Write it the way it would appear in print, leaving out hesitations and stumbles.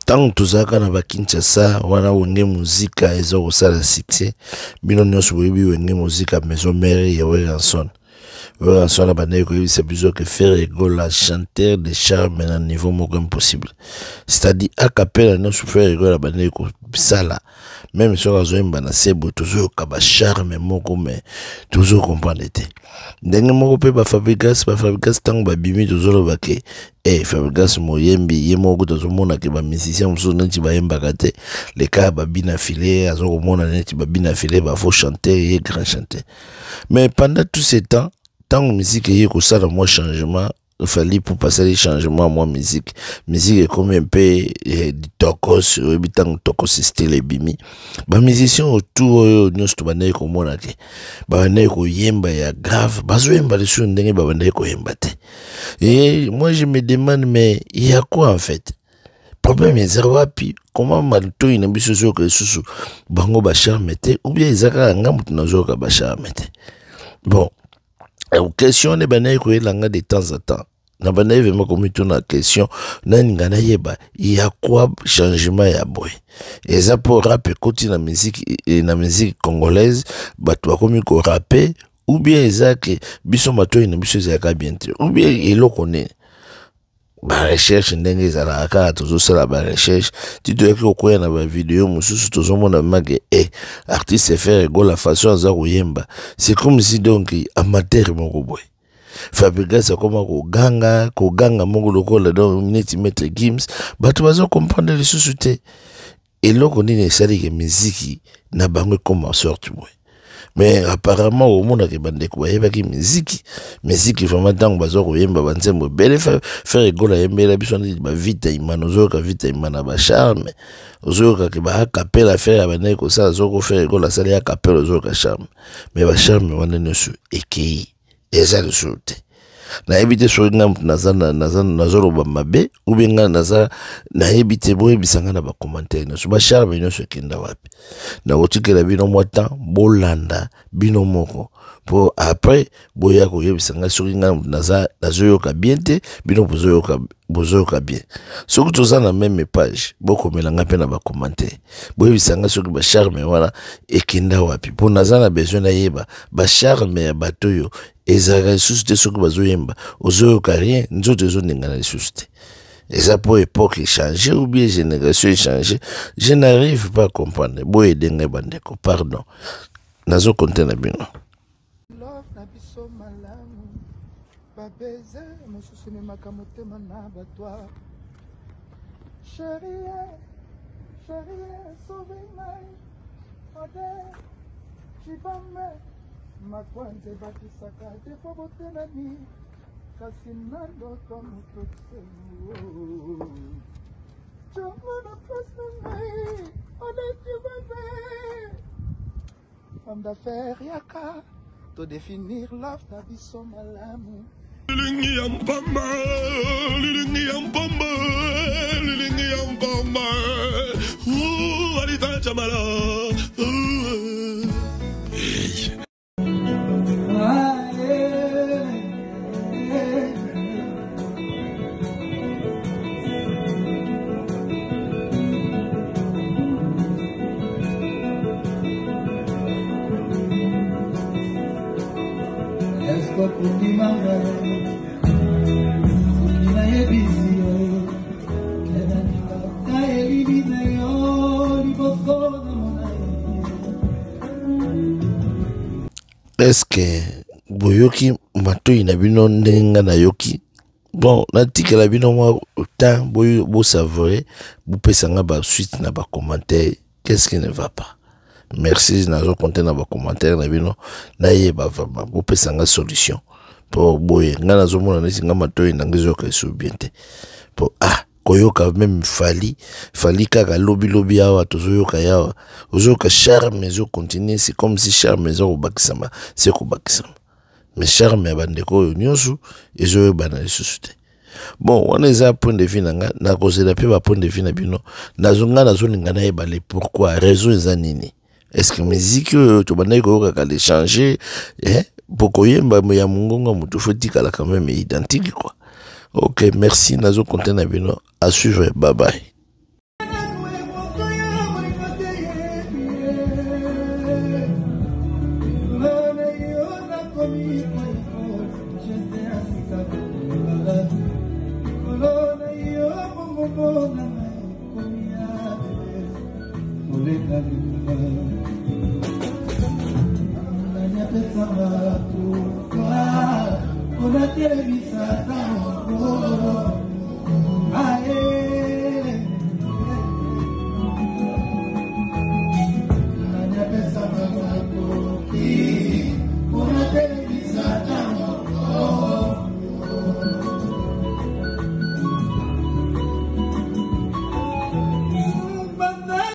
Ntango tozalaka na bakinshasa wana, Wenge Muzika eza kosala succès. Bino nyonso boyebi Wenge Muzika Maison Mère ya Werrason. Werrason abandaki koyebisa biso ke Ferre Gola, chanteur de charme na niveau moko impossible, c'est-à-dire akapela nyonso Ferre Gola abandaki kosala, même soki azoyemba na se boye, tozoyoka bacharme moko, mais tozocomprendre te. Ndenge moko mpe baFabregas. BaFabregas, ntango babimi, tozoloba ke e Fabregas moyembi ye moko, tozomona ke bamusicien mosusu neti bayembaka te. Leka babina file, aza komona neti babina file bafaux chanteur, ye grand chanteur. Mais pendant tout ce temps, ntango musique eye kosala mwa changement, Fally Ipupa asali changement mwa musique, musique ekomi mpe tokos. Oyebi, ntango tokos style ebimi, bamusicien autour oyo nyonso tobandaki komona te, babandaki koyemba ya grave, bazoyemba lisusu ndenge babandaki koyemba te. Et moi, je me demande, mais il y a quoi en fait? Problème eza wapi? Comment matoi na biso ezoyoka lisusu bango bacharme te? Ou bien eza kaka nga moto nazoyoka bacharme te? Bon, question wana ebandaki koyelanga de temps à temps. Na bandaki vraiment komituna question nani nga nayeba ya quoi changement ya boye. Eza mpo rap ekoti na musique, na musique congolaise, bato bakomi korape, ou bien eza ke biso matoi na biso ezalaka bien te, ou bien eloko nini? Barecherche ndenge ezalaka kaka, tozosala barecherche ti toyaki kokwea na bavideo mosusu, tozomona make e artiste Ferre Gola, façon aza koyemba, c'est comme si donc amateur moko boye. Fabregas akoma koganga, koganga moko lokola donc neti Maître Gims. Bato bazocomprendre lisusu te eloko nini esaliki miziki na bango ekoma sorte boye. Mais apparemment, omonaka bandeko bayebaki miziki, miziki vraiment. Ntango bazwa koyemba banzembo ebele, Ferre Gola ayembela biso neti bavita imana, ozoyoka vita imana bacharme, ozoyokaka baakapela Ferre abandaki kosala. Soko Ferre Gola asali akapela, ozoyoka charme. Mais bacharme wana nyonso ekei, eza lisusu te. Nayebi te soki ngai moto nazoloba mabe ou bien ngai naza, nayebi te. Boyebisa ngai na bacommentaire nyonso, bacharme nyonso ekenda wapi? Nakotikela bino mwa temps, bolanda bino moko, mpo après boya koyebisa ngai soki ngai moto nazoyoka bien te, bino bozoyoka bien. Soki toza na même page, bokomela ngai mpe na bacommentaire, boyebisa ngai soki bacharme wana ekenda wapi, mpo naza na besoin nayeba bacharme ya bato oyo ezalaka lisusu te. Soki bazoyemba, ozoyoka rien, nzoto ezoningana lisusu te. Eza mpo époque echange ou bien génération echange? Je n'arrive pas à comprendre. Boyede ngai, bandeko, pardon, nazokonte na bino. Love na biso malamu, babeze mosusu ememaka motema na bato. Chérie, chérie, sauve ngai ode cibambe makwanza ebakisaka defo botelami, kasi na ndoto moto tyango na place na ngai ode cibambe. Femme d'affaires, yaka todéfinir love na biso malamu. Lilingi ya mpamba, lilingi ya mpamba, lilingi ya mpamba. Alita Jamala. Hey. Kondimanga soki nayebisi yo na elili na yo liboso namona. Est-ce boyoki matoi na bino ndenge nga nayoki? Bon, natikela bino mwa temps, bosavoure, bopesa nga basuite na bacommentaire. Qu'est-ce qui ne va pas? Merci, nazokonte na bacommentaire na bino, nayeba vraiment, bopesa nga solution, mpo boye nga nazomona neti nga matoi na nga ezoyoka esu bien te. Mpo ah, koyoka même Fally, Fally kaka lobilobi awa tozoyoka yawa, ozoyoka charme ezocontinue, c'est comme si charme eza kobakisama se kobakisama, mais charme ya bandeko oyo nyonso ezoyebana lisusu te. Bon, wana eza point de vue na nga. Nakozela mpe bapoint de vue na bino. Nga nazolinga nayeba le pourquoi, raison eza nini. Est ce que musique oyo tobandaki koyokaka l'échange, eh? Po koyemba ya mongongo motu fo etikala quand même identique quoi. Ok, merci, nazo compter na bino. À suivre, bye bye.